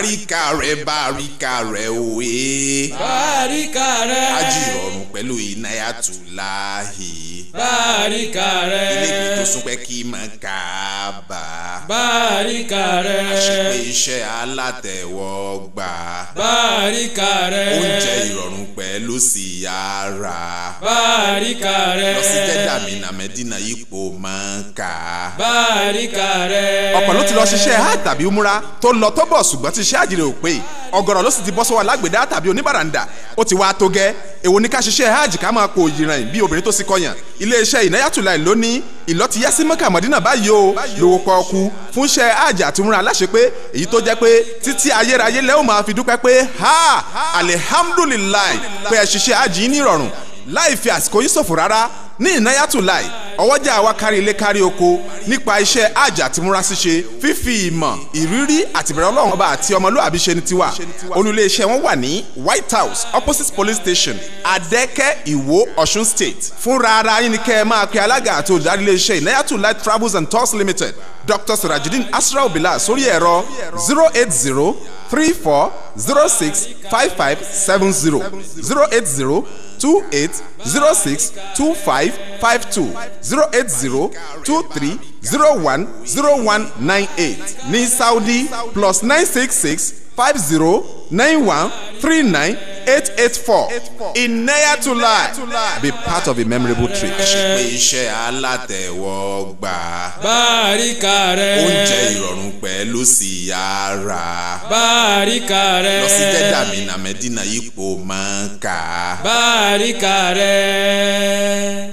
Báríkà rẹ̀, báríkà rẹ̀ òwe. Báríkà rẹ̀. Ájì ìrọ̀rùn pẹ̀lú Ìnáyàtúláhì. Báríkà rẹ̀. Ilégbè tó sún pẹ́ kí mọ̀ Káàbà. Báríkà rẹ̀. Àṣepé iṣẹ́ alátẹ̀wọ́gbà. Báríkà rẹ̀. Oúnjẹ ìrọ̀rùn pẹ̀lú síyára. Báríkà rẹ̀. Lọ sí Jẹ́dà, Mínà, Mẹ́dínà, yípo Mọ́kà. Báríkà rẹ̀. Ọ̀pọ̀ ló ti lọ ṣiṣẹ́ hajj tàbí umra tó lọ tó bọ̀, ṣùgbọ́n tí iṣẹ́ hajj rẹ̀ ò pé. Ọ̀gọ̀rọ̀ ló sì ti bọ́ sọ́wọ́ alágbèdá tàbí oníbàràǹdà. Ó ti wá tó gẹ́. Èwo ní ká ṣiṣẹ́ hajj ká máa po ìrìn bí obìnrin tó sì kọyàn? Iléeṣẹ́ Ìnáyàtúláì lónìí ìlọ ti yá sí Mọ́kà, Mọ́dínà báyìí o, lówó pọ́ọ́kú fún iṣẹ́ hajj àti umra aláṣepé, èyí tó jẹ́ pé títí ayérayé lẹ́ ó máa fi dúpẹ́ pé ha, alihamudulilayi, pé ẹ ṣiṣẹ́ hajj yín ní ìrọ̀rùn láì fi àsìkò yín ṣòfò rárá. Ní Ìnáyàtúláì, ọwọ́jà wa kárí ilé kárí oko nípa iṣẹ́ hajj àti múra ṣíṣe. Fífi ìmọ̀, ìrírí àtìbẹ̀rẹ̀ Ọlọ́run Ọba àti ọmọlúàbí ṣe ní tiwa. Olú-iléeṣẹ́ wọn wà ní White House, opposite police station, Adẹ́kẹ́, Ìwó, Ọ̀ṣun State. Fúnra ara yín ni kẹ́ ẹ máa pe alága àti olùdarí iléeṣẹ́ Ìnáyàtúláì Travels and Tours Limited, Dr. Sirajudeen Asrau Bilal, sórí ẹ̀rọ 08034065570, 08028062552, 08023010198. Ní Saudi, +966509139884. Inayatullah, be part of a memorable trip. Ṣe iṣẹ́ alátẹ̀wọ́gbà. Báríkà rẹ̀. Oúnjẹ ìrọ̀rùn pẹ̀lú síyára. Báríkà rẹ̀. Lọ sí Jẹ́dà, Mínà, Mẹ́dínà, yípo Mọ́kà. Báríkà rẹ̀.